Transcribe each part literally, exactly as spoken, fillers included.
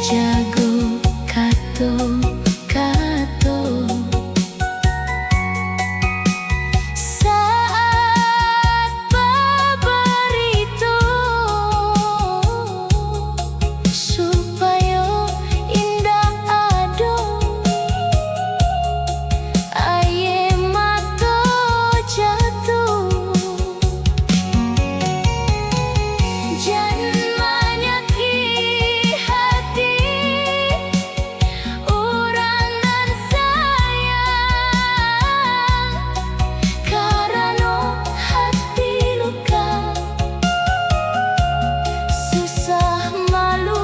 Jago kato-kato saat babarito, supayo indak ado aia mato jatuah. Jan manyakik hati urang nan sayang, karano hati luka susah malupokan.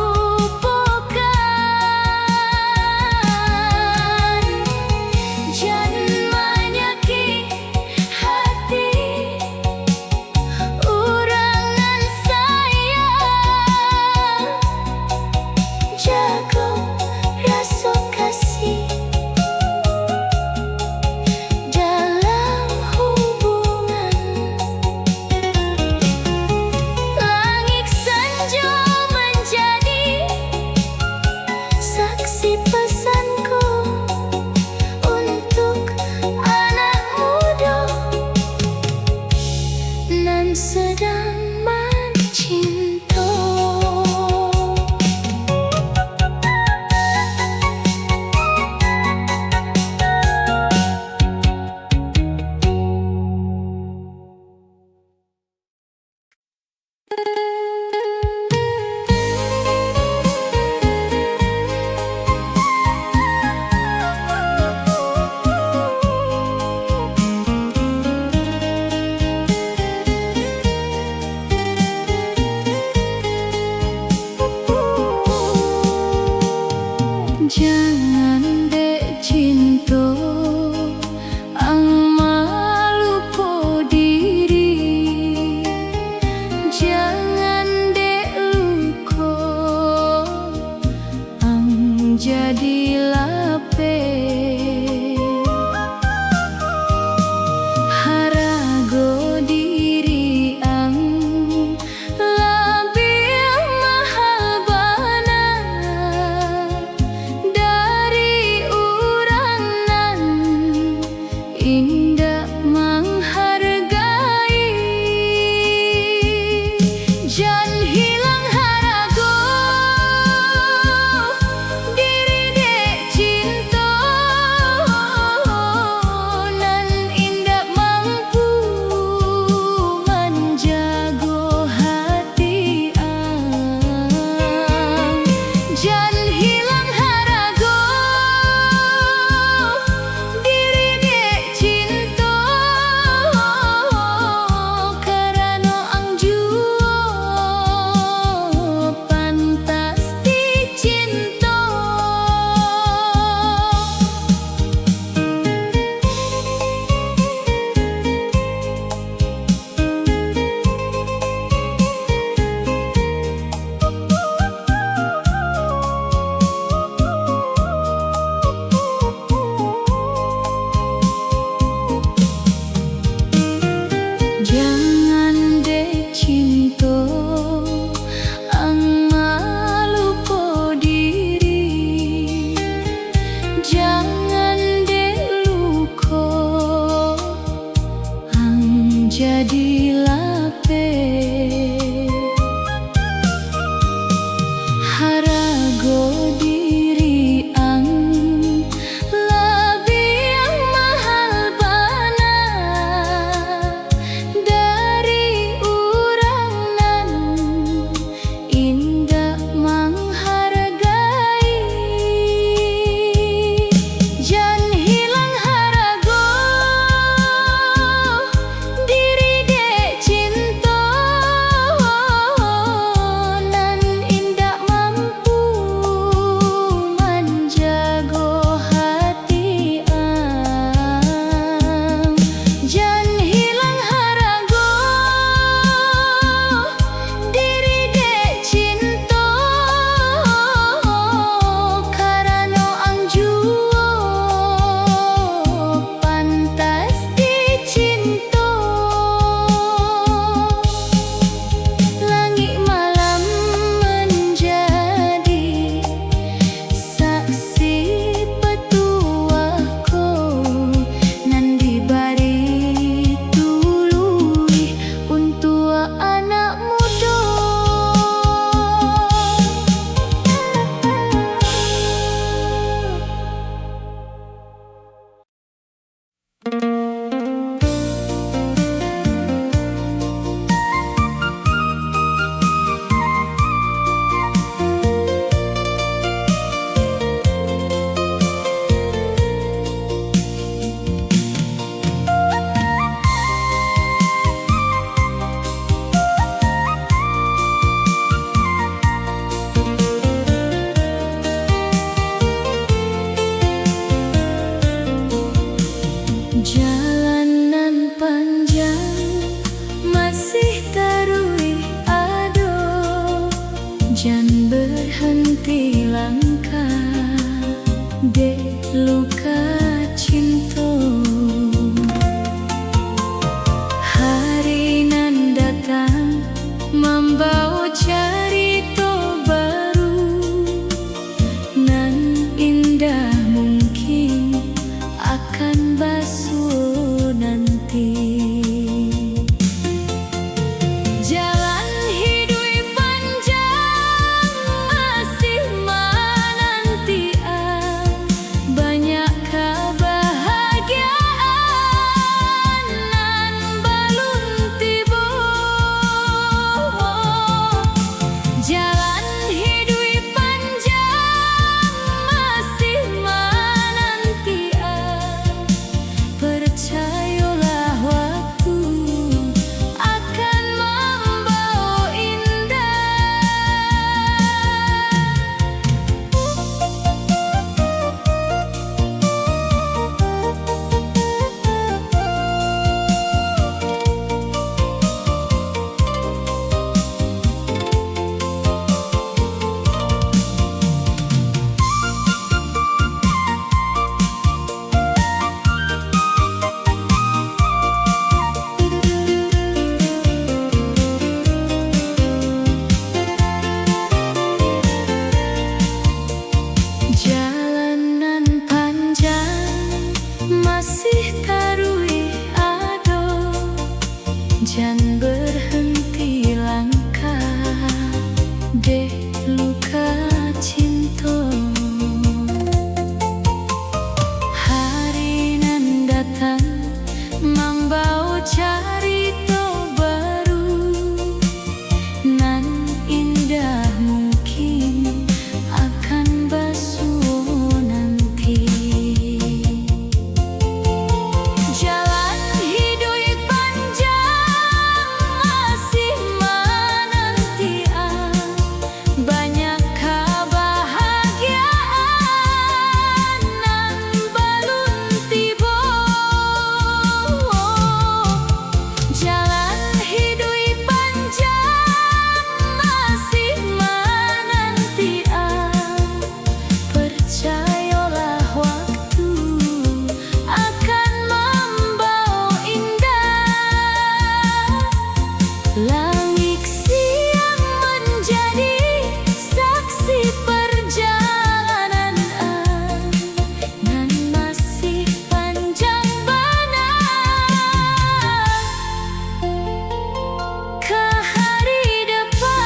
Jan manyakik hati urang nan sayang, jago raso kasih dalam hubungan. Langik sanjo manjadi saksi pasanku untuk anak mudo nan sadang mancinto. Jangan dek cinto ang malupo diri, jangan dek luko ang jadi lapeh. Harago diri ang labiah mahal bana dari urang nan indak manghargai. Jan hilang harago diri dek cinto nan indak mampu manjago hati ang. Jan hilang harago diri dek cinto, karano ang juo Jan berhenti langkah dek luka cinto. Hari nan datang mambawa carito baru, nan indah mungkin akan basuo nanti. Jalan hiduik panjang masih manantian, banyak kabahagiaan nan balun tibo. Jalan hiduik panjang masih manantian, percayolah waktu akan mambawa indah. Jalan nan panjang masih taruih ado, jan berhenti langkah dek luka cinto. Hari nan datang mambawa carito baru, nan indah mungkin akan basuo nanti. Jalan hiduik panjang masih manantian, banyak kabahagiaan nan balun tibo. Jalan hiduik panjang masih manantian, percayolah waktu akan mambawa indah. Langik siang manjadi saksi parjalanan nan masih panjang bana ka hari depan.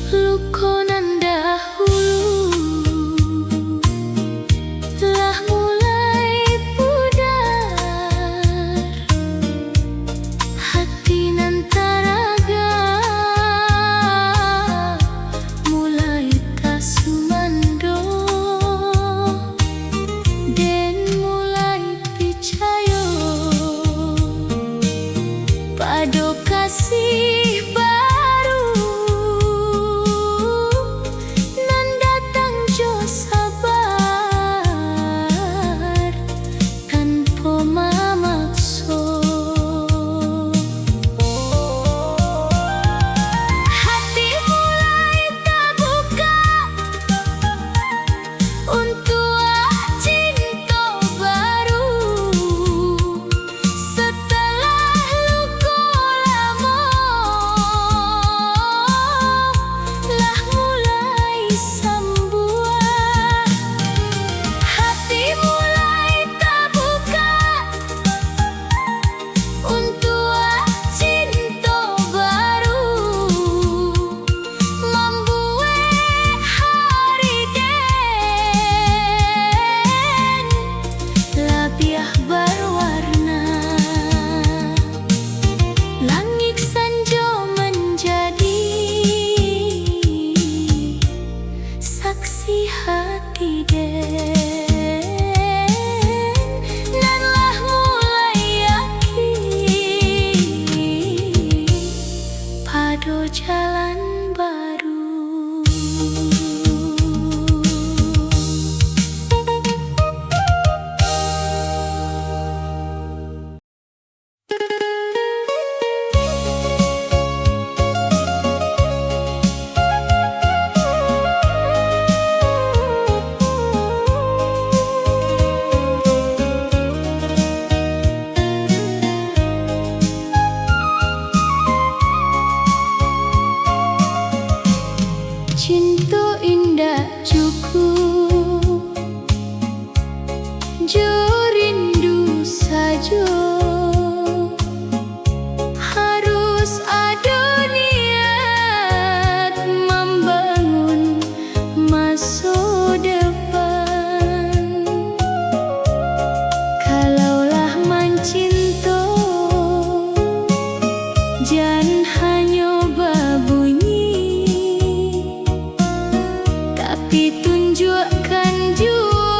Luko nan dahulu lah mulai pudar, hati nan taragak mulai tasumando, den mulai picayo pado kasih baru nan datang jo sabar, tanpo mamakso. Hati mulai tabuka untuak cinto baru. Setelah luko lamo lah mulai sambuah, hati mulai tabuka untuak cinto baru, mambuek hari den labiah barwarna. Langik sanjo manjadi saksi hati den nan lah mulai yakin pado jalan baru. Cinto indak cukup jo rindu sajo, harus ado niat mambangun maso depan. Kalau lah mancinto, jan hanyo babunyi, tapi tunjuakkan juo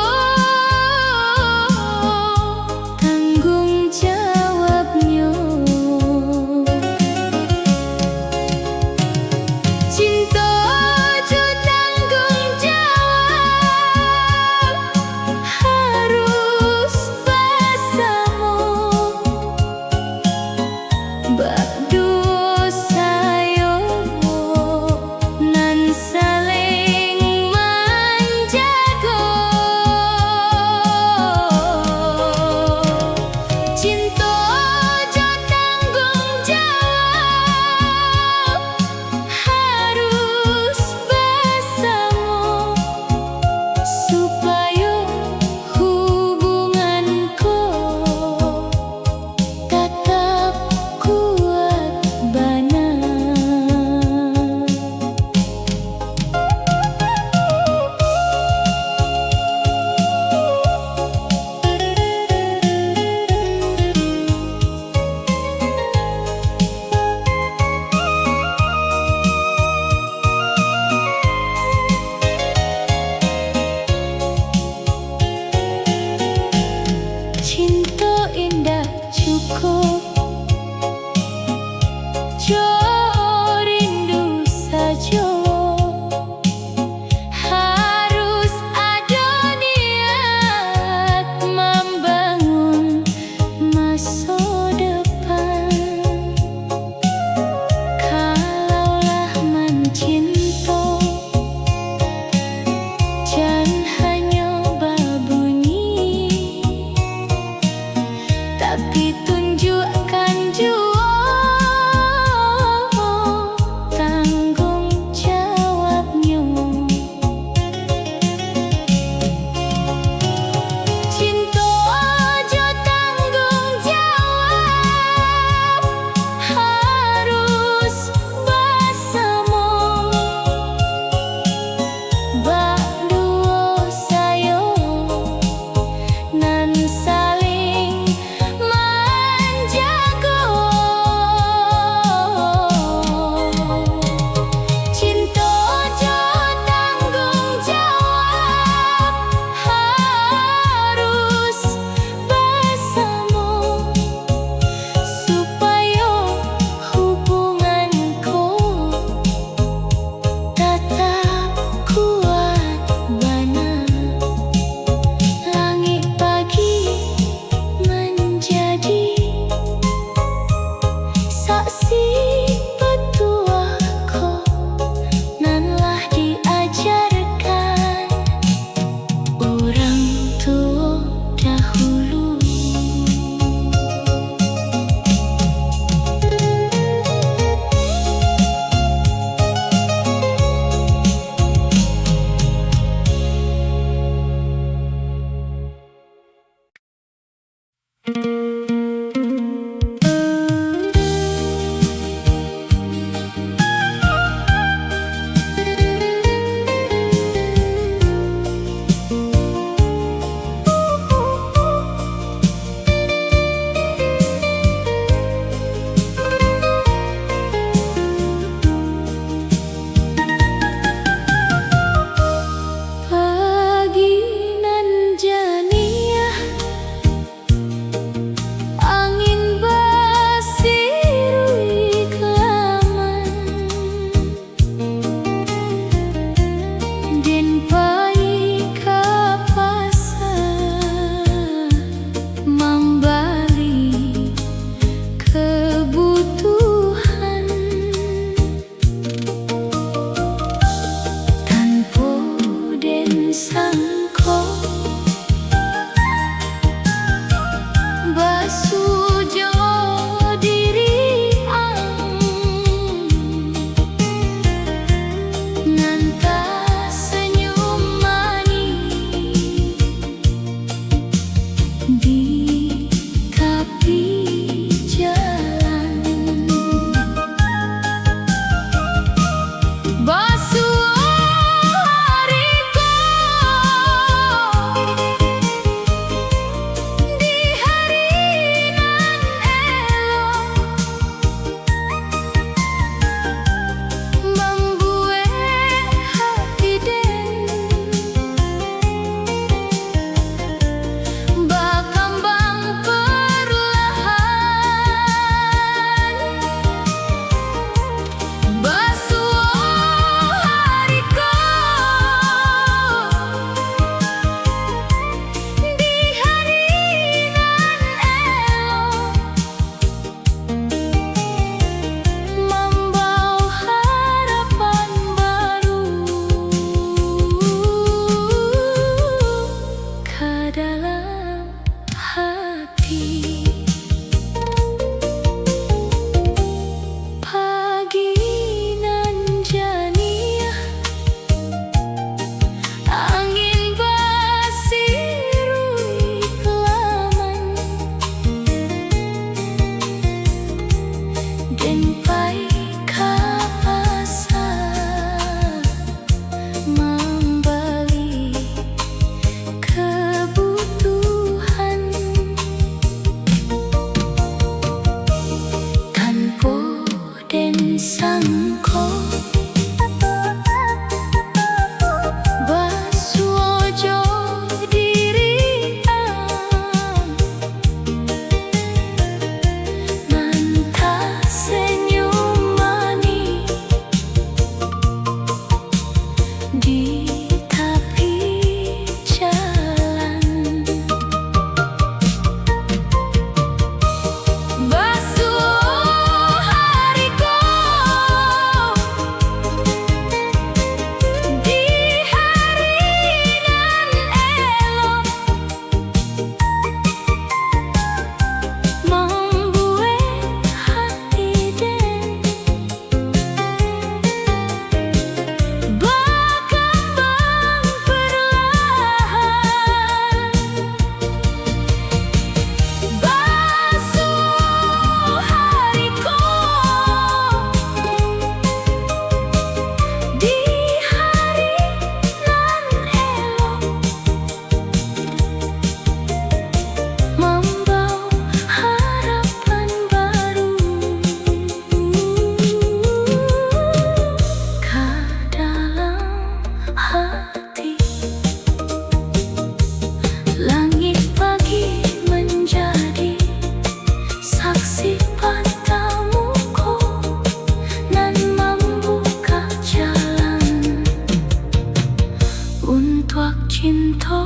cinto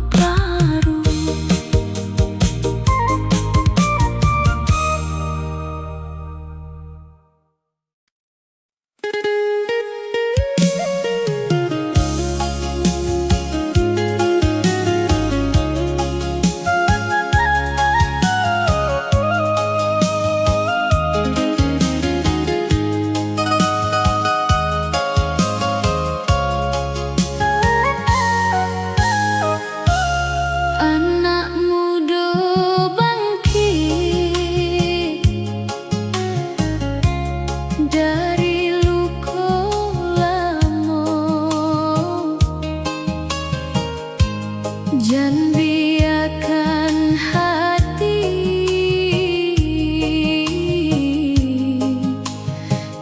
baru. Anak mudo bangkik dari luko lamo, jan biakan hati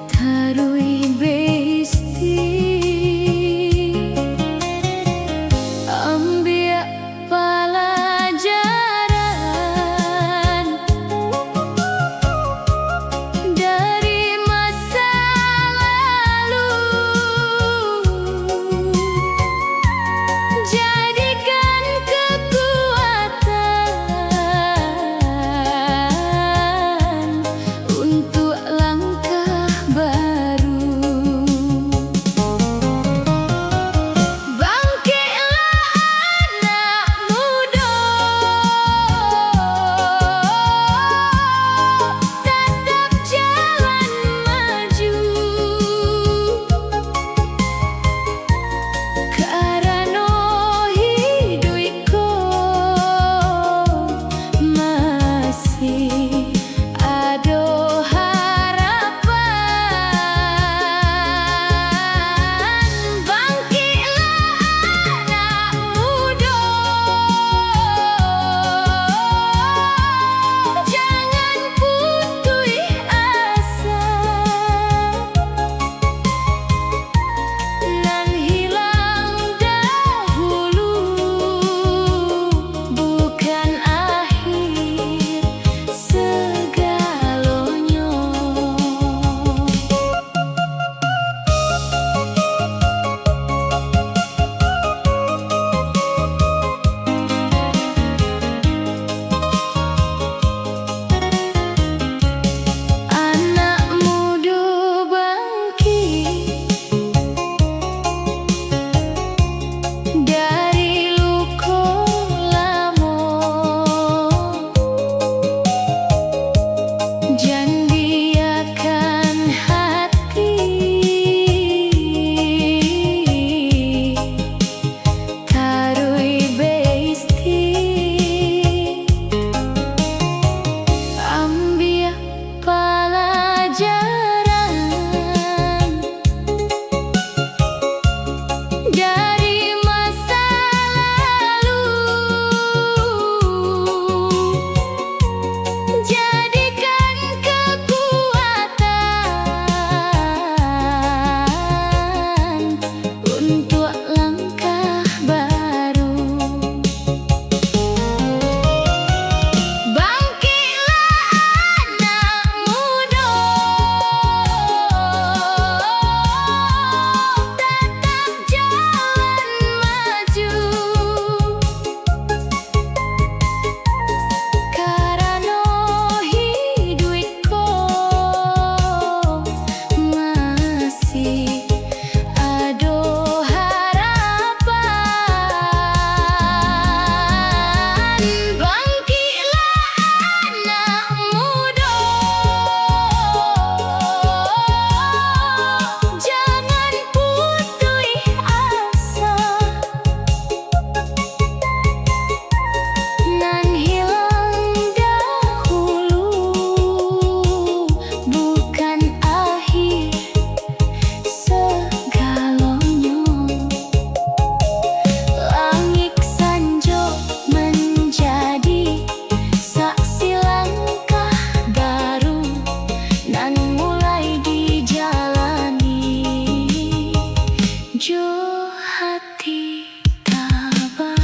taruih besti. Ambiak palajaran dari masa lalu, jadikan kekuatan untuak langkah baru. Bangkiklah anak mudo, tatap jalan maju, karano hiduik ko masih ado harapan. Bangkiklah anak mudo, jangan putuih asa. Nan hilang dahulu bukan akhir sagalonyo. Anak mudo bangkik dari luko lamo, jan biakan hati taruih besti. Ambiak palajaran dari masa lalu, jadikan kekuatan untuak langkah baru. Bangkiklah anak mudo, tatap jalan maju. Karano hiduik ko masih ado harapan. Bangkiklah anak mudo, jangan putuih asa. Nan hilang dahulu bukan akhir sagalonyo. Langik sanjo manjadi saksi langkah baru nan mulai dijalani jo hati tabah.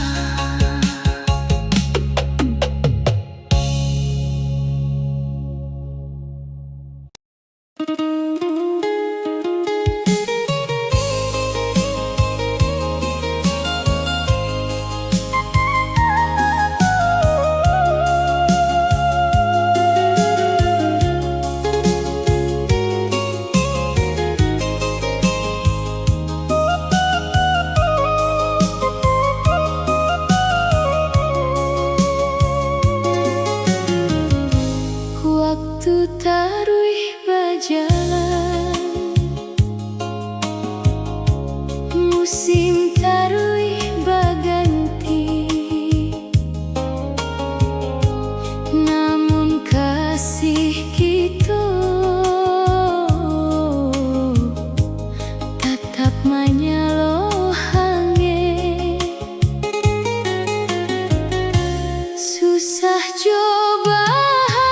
Musim taruih baganti, namun kasih kito tatap manyalo angin. Susah jo bahagia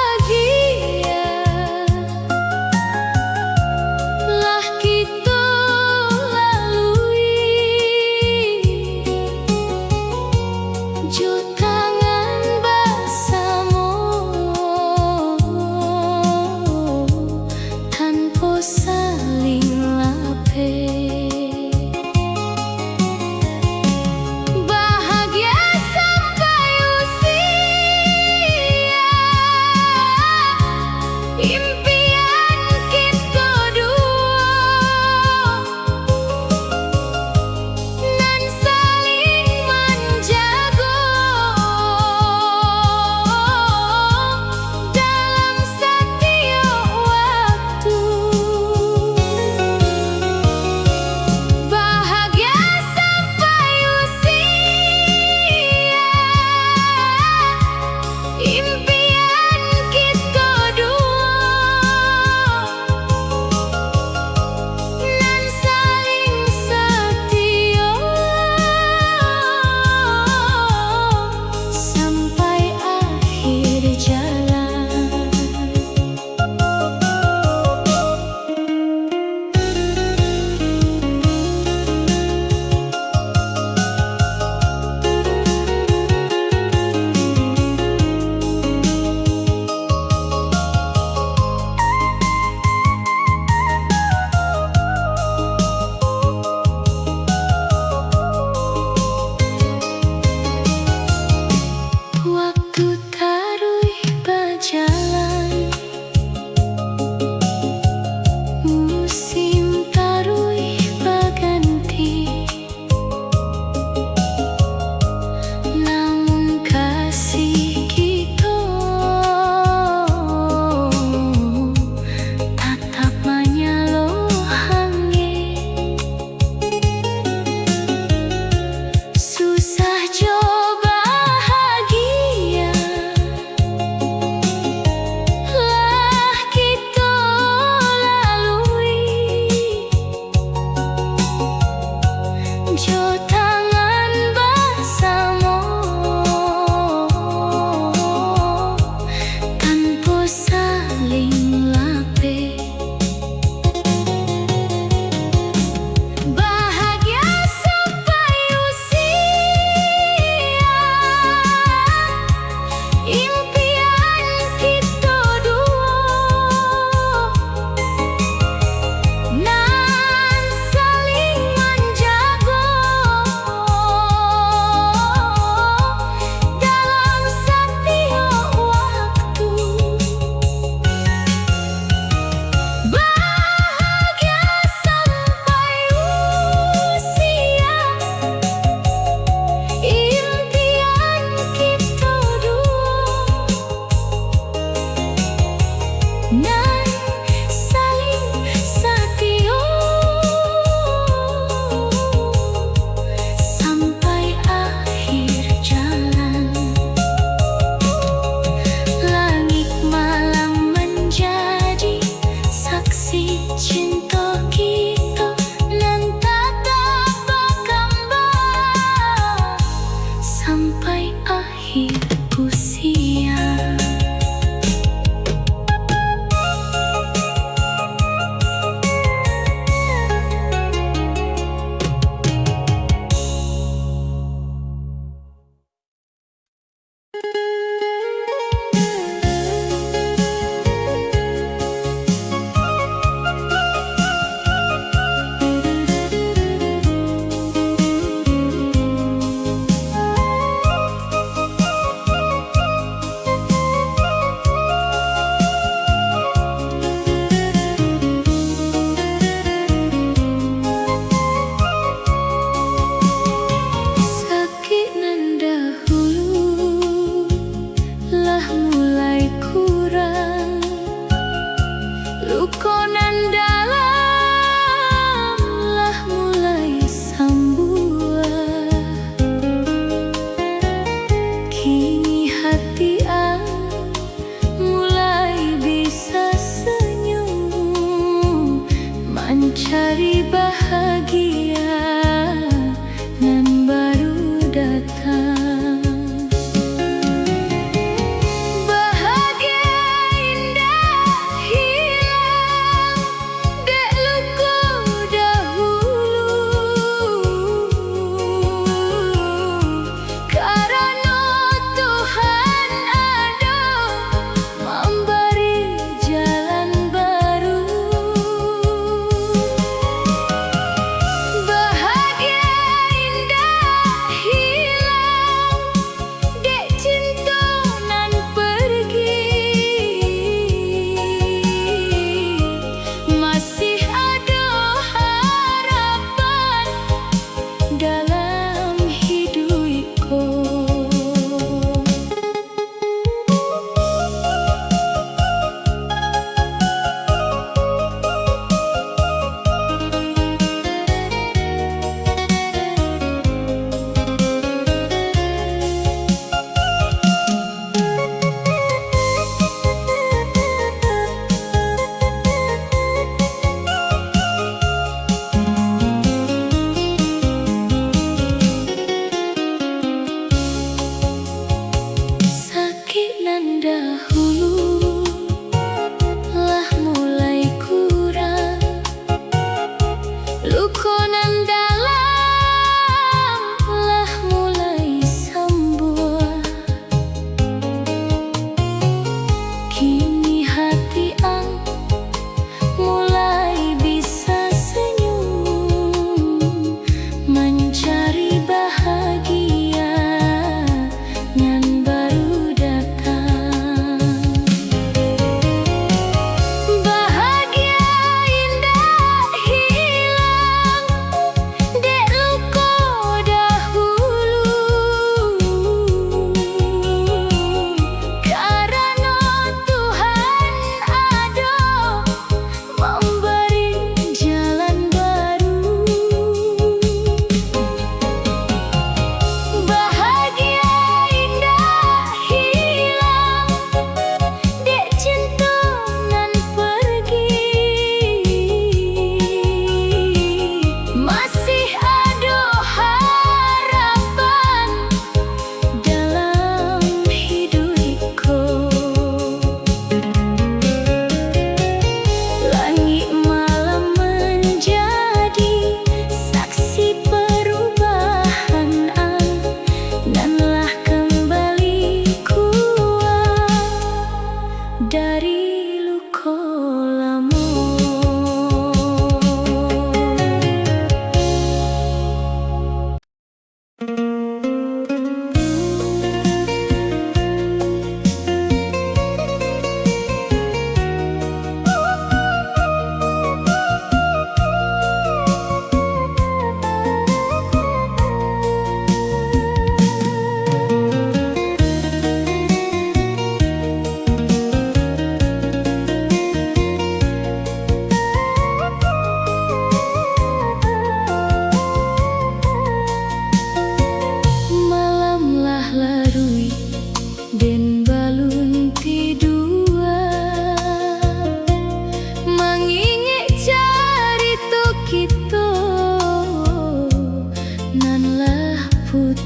lah kito lalui, jo tangan basamo tanpo saling lapeh. Bahagia sampai usia, impian kito duo, nan saling manjago dalam satiok waktu. Bahagia sampai usia, impian kito duo, nan saling satio sampai akhir jalan. Waktu taruih bajalan, musim taruih baganti, namun kasih kito tatap manyalo angin. Susah jo bahagia lah kito lalui, jo tangan basamo tanpo saling lapeh. Bahagia sampai usia, impian kito duo, nan saling manjago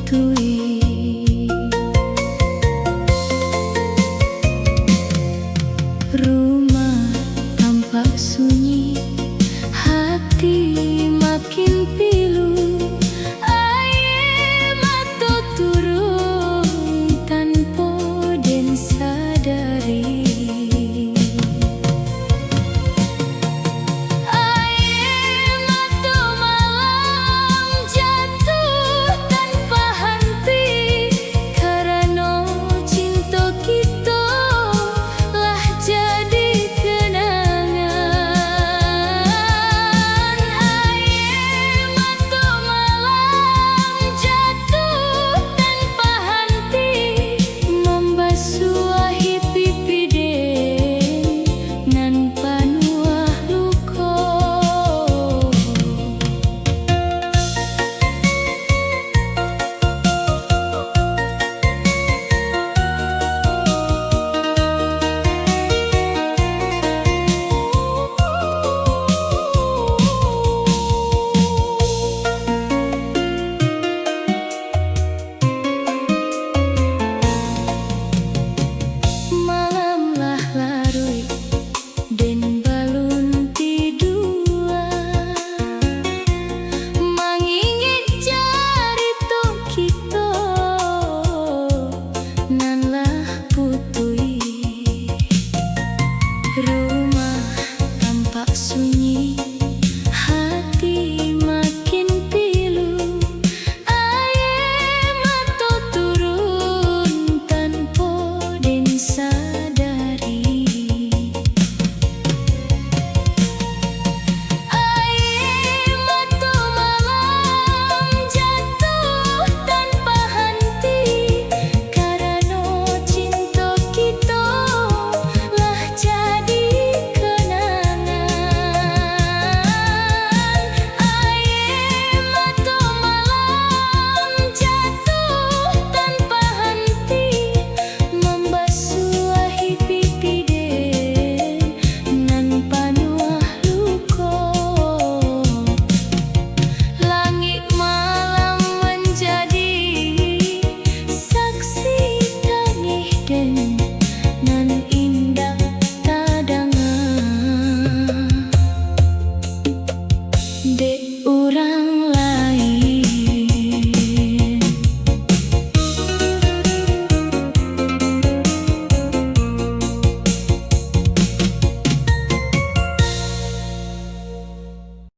Tui